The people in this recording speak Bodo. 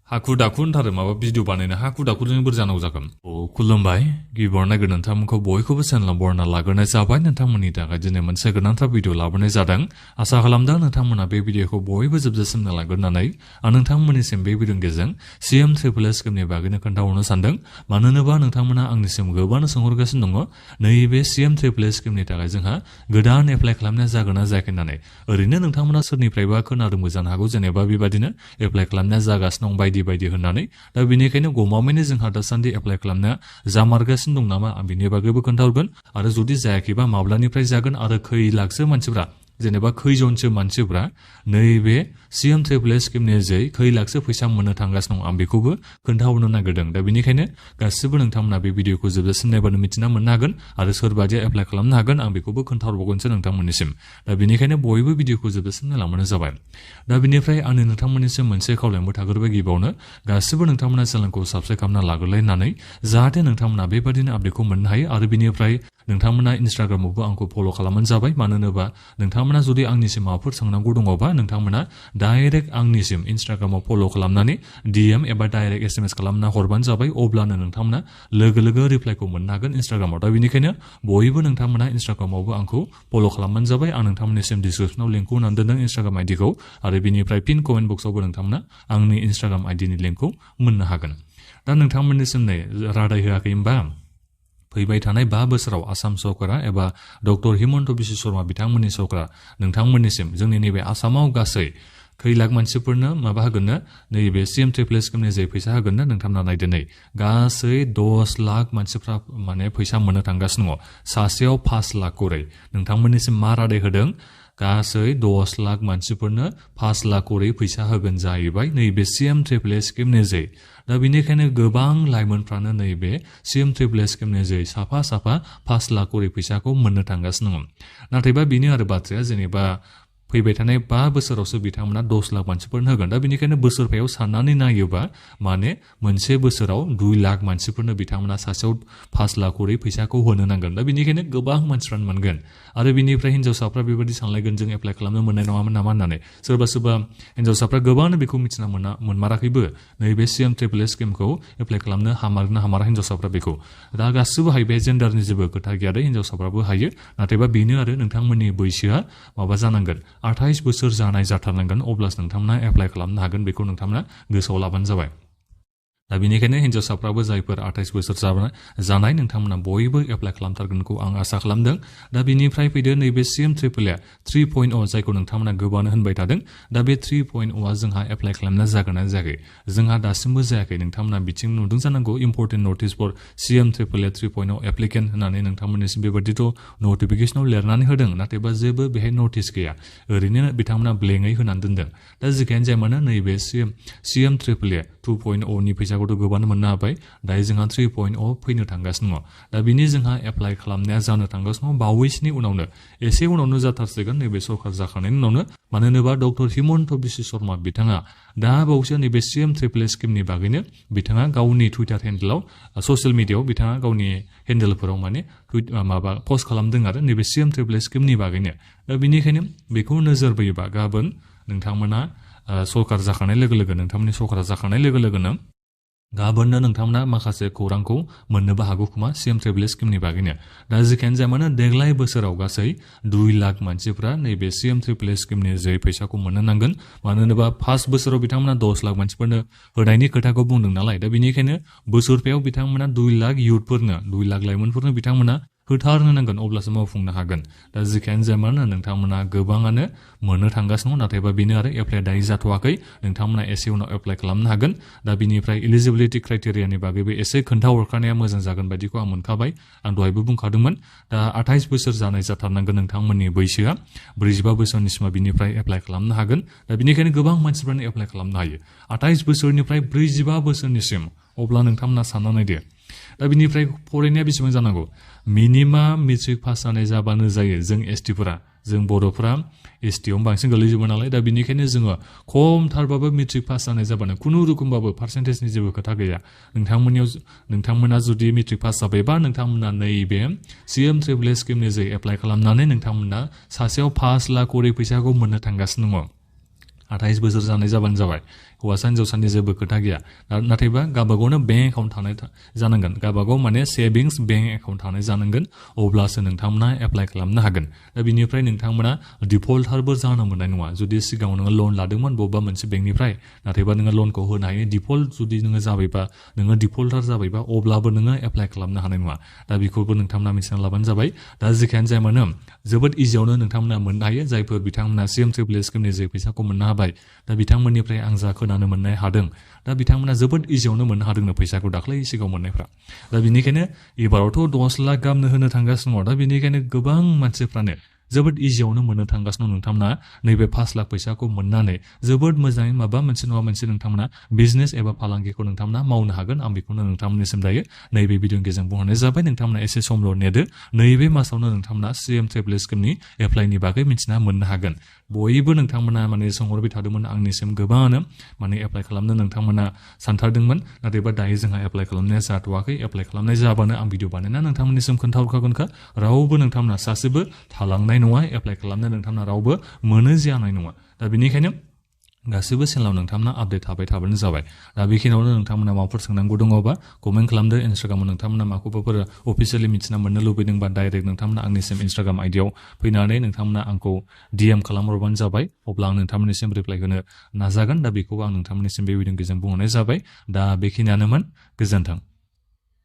हाखु दाखु होनथारो माबा भिडिअ बानायनो हाखु दाखुजों बोरै जानांगौ जागोन खुलुमबाय गिबियावनो नागिर नोंथांमोनखौ बयखौबो चेनेलाव बरना लाग्रोनाय जाबाय नोंथांमोननि थाखाय दिनै मोनसे गोनांथार भिडिअ लाबोनाय जादों आसा खालामदों नोंथांमोना बे भिडिअखौ बयबो जोबजासिम नायलांगोरनानै आं नोंथांमोननिसिम बे भिडिअनि गेजेरजों CM SSS स्किमनि बागैनो खोन्थाहरनो सानदों मानो होनोबा नोंथांमोना आंनिसिम गोबां सोंहरगासिनो दङ नैबे CM SSS स्किमनि थाखाय जोंहा गोदान एप्लाइ खालामनाया जागोन ना जायाखै होननानै ओरैनो नोंथांमोना सोरनिफ्रायबा खोनादोंबो जानो हागौ जेनेबा बेबादिनो एप्लाइ खालामनाया जागासिनो दं बायदि होननानै दा बेनिखायनो गमामायैनो जोंहा दासान्दि एप्लाइ खालामनाया जामारगासिनो दं नामा आं बिनि बागैबो खोन्थाहरगोन आरो जुदि जायाखैबा माब्लानिफ्राय जागोन आरो खै लाखसो मानसिफ्रा जेनेबा खैजनसो मानसिफ्रा नैबे CM SSS स्किमनि जै खै लाखसो फैसा मोननो थांगासिनो दं आं बेखौबो खोन्थाहरनो नागिरदों दा बेनिखायनो गासिबो नोंथांमोना बे भिडिअखौ जोबजासिम नायबानो मिथिना मोननो हागोन आरो सोरबादिया एप्लाइ खालामनो हागोन आं बेखौबो खोन्थाहरबावगोनसो नोंथांमोननिसिम दा बेनिखायनो बयबो भिडिअखौ जोबजासिम नायलांबानो जाबाय दा बेनिफ्राय आंनि नोंथांमोननिसिम मोनसे खावलायनोबो थाग्रोबाय गिबियावनो गासिबो नोंथांमोना चेनेलखौ साबस्क्राइब खालामना लाग्रोलायनानै जाहाथे नोंथांमोना बेबादिनो आपडेटखौ मोननो हायो आरो बेनिफ्राय नोंथांमोना इन्स्टाग्रामावबो आंखौ फल' खालामबानो जाबाय मानो होनोबा नोंथांमोना जुदि आंनिसिम माबाफोर सोंनांगौ दङबा नोंथांमोना डाइरेक्ट आंनिसिम इन्स्टाग्रामाव फल' खालामनानै DM एबा डाइरेक्ट SMS खालामना हरबानो जाबाय अब्लानो नोंथांमोना लोगो रिप्लाइखौ मोननो हागोन इन्स्टाग्रामाव दा बेनिखायनो बयबो नोंथांमोना इन्स्टाग्रामावबो आंखौ फल' खालामबानो जाबाय आं नोंथांमोननिसिम डिसक्रिपसनाव लिंकखौ होनानै दोनदों इन्स्टाग्राम आइडिखौ आरो बेनिफ्राय पिन कमेन्ट बक्सआवबो नोंथांमोना आंनि इन्स्टाग्राम आइडिनि लिंकखौ मोननो हागोन दा नोंथांमोननिसिम नै रादाय होआखै होनबा फैबाय थानाय 5 बोसोराव आसाम सरकारा एबा डक्टर हिमन्त बिश्व शर्मा बिथांमोननि सरकारा नोंथांमोननिसिम जोंनि नैबे आसामाव गासै खै लाख मानसिफोरनो माबा होगोननो नैबे CM SSS स्किमनि जे फैसा होगोननो नोंथांमोना नायदो नै गासै 10 लाख मानसिफ्रा माने फैसा मोननो थांगासिनो दङ सासेयाव 5 लाख करै नोंथांमोननिसिम मा रादाय होदों गासै 10 लाख मानसिफोरनो 5 लाख करै फैसा होगोन जाहैबाय नैबे CM SSS स्किमनि जे दा बेनिखायनो गोबां लाइमोनफ्रानो नैबे CM SSS स्किमनि जे साफा 5 लाख करै फैसाखौ मोननो थांगासिनो दङ नाथायबा बेनो आरो बाथ्राया जेनेबा फैबाय थानाय 5 बोसोरावसो बिथांमोना 10 लाख मानसिफोरनो होगोन दा बेनिखायनो बोसोरफायाव साननानै नायोबा माने मोनसे बोसोराव 2 लाख मानसिफोरनो बिथांमोना सासेयाव 5 लाख करै फैसाखौ होनो नांगोन दा बेनिखायनो गोबां मानसिफ्रानो मोनगोन आरो बेनिफ्राय हिन्जावसाफ्रा बेबायदि सानलायगोन जों एप्लाइ खालामनो मोननाय नङामोन नामा होननानै सोरबा हिन्जावसाफ्रा गोबाङानो बेखौ मिथिना मोनमाराखैबो नैबे CM SSS स्किमखौ एप्लाइ खालामनो हामारा हिन्जावसाफ्रा बेखौ दा गासिबो हायो बे जेन्डारनि जेबो खोथा गैया दे हिन्जावसाफ्राबो हायो नाथायबा बेनो आरो नोंथांमोननि बैसोआ माबा जानांगोन 28 बोसोर जानाय जाथारनांगोन अब्लासो नोंथांमोना एप्लाइ खालामनो हागोन बेखौ नोंथांमोना गोसोआव लाबानो जाबाय दा बेनिखायनो हिन्जावसाफ्राबो जायफोर 28 बोसोर जानाय नोंथांमोना बयबो एप्लाइ खालामथारगोनखौ आं आसा खालामदों दा बेनिफ्राय फैदो नैबे CM SSS 3.0 जायखौ नोंथांमोना गोबानो होनबाय थादों दा बे 3.0 जोंहा एप्लाइ खालामना जागोन ना जायाखै जोंहा दासिमबो जायाखै नोंथांमोना बिथिं नुदों जानांगौ important notice for CM SSS 3.0 applicant होननानै नोंथांमोननिसिम बेबायदिथ' नटिफिकेसनाव लिरनानै होदों नाथायबा जेबो बेहाय नटिस गैया ओरैनो बिथांमोना ब्लेङै होनानै दोनदों दा जिखियानो जाया मानो नैबे CM SSS 2.0 नि फैसाखौथ' गोबानो मोननो हाबाय दायो जोंहा 3.0 फैनो थांगासिनो दङ दा बिनि जोंहा एप्लाइ खालामनाया जानो थांगासिनो दङ बावैसोनि उनावनो एसे उनावनो जाथारसिगोन नैबे सरकार जाखांनायनि उनावनो मानो होनोबा डक्टर हिमन्त बिश्व शर्मा बिथाङा दा बावैसो नैबे CM SSS स्किमनि बागैनो बिथाङा गावनि टुइटार हेन्डेलाव ससियेल मिडियायाव बिथाङा गावनि हेन्डेलफोराव माने माबा पस्ट खालामदों आरो नैबे CM SSS स्किमनि बागैनो दा बेनिखायनो बेखौ नोजोर बोयोबा गाबोन नोंथांमोना सरकार जाखांनाय लोगो नोंथांमोननि सरकारा जाखांनाय लोगोनो गाबोननो नोंथांमोना माखासे खौरांखौ मोननोबो हागौ खोमा CM SSS स्किमनि बागैनो दा जिखियानो जाया मानो देग्लाय बोसोराव गासै 2 लाख मानसिफ्रा नैबे CM SSS स्किमनि जे फैसाखौ मोननो नांगोन मानो होनोबा फार्स्ट बोसोराव बिथांमोना 10 लाख मानसिफोरनो होनायनि खोथाखौ बुंदों नालाय दा बेनिखायनो बोसोरफायाव बिथांमोना 2 लाख इयुथफोरनो 2 लाख लाइमोनफोरनो बिथांमोना होथारनो नांगोन अब्लासो मावफुंनो हागोन दा जिखियानो जाया मानो नोंथांमोना गोबाङानो मोननो थांगासिनो दं नाथायबा बेनो आरो एप्लाइ दायो जाथ'वाखै नोंथांमोना एसे उनाव एप्लाइ खालामनो हागोन दा बिनिफ्राय इलिजिबिलिटि क्राइटेरियानि बागैबो एसे खोन्थाहरखानाया मोजां जागोन बायदिखौ आं मोनखाबाय आं दहायबो बुंखादोंमोन दा 28 बोसोर जानाय जाथारनांगोन नोंथांमोननि बैसोआ 45 बोसोरनिसिमा बिनिफ्राय एप्लाइ खालामनो हागोन दा बेनिखायनो गोबां मानसिफ्रानो एप्लाइ खालामनो हायो 28 बोसोरनिफ्राय 45 बोसोरनिसिम अब्ला नोंथांमोना सानना नायदो दा बिनिफ्राय फरायनाया बेसेबां जानांगौ मिनिमाम मेट्रिक पास जानाय जाबानो जायो जों एसटिफोरा जों बर'फोरा एसटियावनो बांसिन गोलैजोबो नालाय दा बेनिखायनो जोङो खमथारबाबो मेट्रिक पास जानाय जाबानो खुनु रोखोमबाबो पार्सेन्टेजनि जेबो खोथा गैया नोंथांमोना जुदि मेट्रिक पास जाबायबा नोंथांमोना नैबे CM SSS स्किमनि जे एप्लाइ खालामनानै नोंथांमोना सासेयाव 5 लाख करै फैसाखौ मोननो थांगासिनो दङ 28 बोसोर जानाय जाबानो जाबाय हौवासा हिनजावसानि जेबो खोथा गैया नाथायबा गावबागावनो बेंक एकाउन्ट थानाय जानांगोन गावबागाव माने सेभिंस बेंक एकाउन्ट थानाय जानांगोन अब्लासो नोंथांमोना एप्लाइ खालामनो हागोन दा बिनिफ्राय नोंथांमोना डिफल्टारबो जानो मोननाय नङा जुदि सिगाङाव नोङो लन लादोंमोन बबेबा मोनसे बेंकनिफ्राय नाथायबा नोङो लनखौ होनो हायो डिफल्ट जुदि नोङो जाबायबा नोङो डिफल्टार जाबायबा अब्लाबो नोङो एप्लाइ खालामनो हानाय नङा दा बेखौबो नोंथांमोना मिथिना लाबानो जाबाय दा जेखियानो जाया मानो जोबोद इजियावनो नोंथांमोना मोननो हायो जायफोर बिथांमोना CM ट्रिपल स्किमनि जे फैसाखौ मोननो हाबाय दा बिथांमोननिफ्राय आं जा खोनानो मोननो हादों दा बिथांमोना जोबोद इजियावनो मोननो हादोंनो फैसाखौ दाख्लै सिगाङाव मोननायफ्रा दा बेनिखायनो एबारावथ' 10 लाख गाहामनो होनो थांगासिनो दङ दा बेनिखायनो गोबां मानसिफ्रानो जोबोद इजियावनो मोननो थांगासिनो दं नोंथांमोना नैबे 5 लाख फैसाखौ मोननानै जोबोद मोजाङै माबा मोनसे नङा मोनसे नोंथांमोना बिजनेस एबा फालांगिखौ नोंथांमोना मावनो हागोन आं बेखौनो नोंथांमोननिसिम दायो नैबे भिडिअनि गेजेरजों बुंहरनाय जाबाय नोंथांमोना एसे समल' नेदो नैबे मासावनो नोंथांमोना CM ट्रिपल स्किमनि एप्लाइनि बागै मिथिना मोननो हागोन बयबो नोंथांमोना माने सोंहरबाय थादोंमोन आंनिसिम गोबाङानो माने एप्लाइ खालामनो नोंथांमोना सानथारदोंमोन नाथायबा दायो जोंहा एप्लाइ खालामनाया जाथ'वाखै एप्लाइ खालामनाय जाबानो आं भिडिअ बानायना नोंथांमोननिसिम खोन्थाहरखागोनखा रावबो नोंथांमोना सासेबो थालांनाय नङा एप्लाइ खालामनो नोंथांमोना रावबो मोनो जानाय नङा दा बेनिखायनो गासैबो चेनेलाव नोंथांमोना आपडेट थाबाय थाबानो जाबाय दा बेखिनियावनो नोंथांमोना माबाफोर सोंनांगौ दङबा कमेन्ट खालामदो इन्स्टाग्रामाव नोंथांमोना माखौबाफोर अफिसियेलि मिथिना मोननो लुबैदोंबा डाइरेक्ट नोंथांमोना आंनिसिम इन्स्टाग्राम आइडियाव फैनानै नोंथांमोना आंखौ DM खालामहरबानो जाबाय अब्ला आं नोंथांमोननिसिम रिप्लाइ होनो नाजागोन दा बेखौ आं नोंथांमोननिसिम बे भिडिअनि गेजेरजों बुंहरनाय जाबाय दा बेखिनियानोमोन गोजोन्थों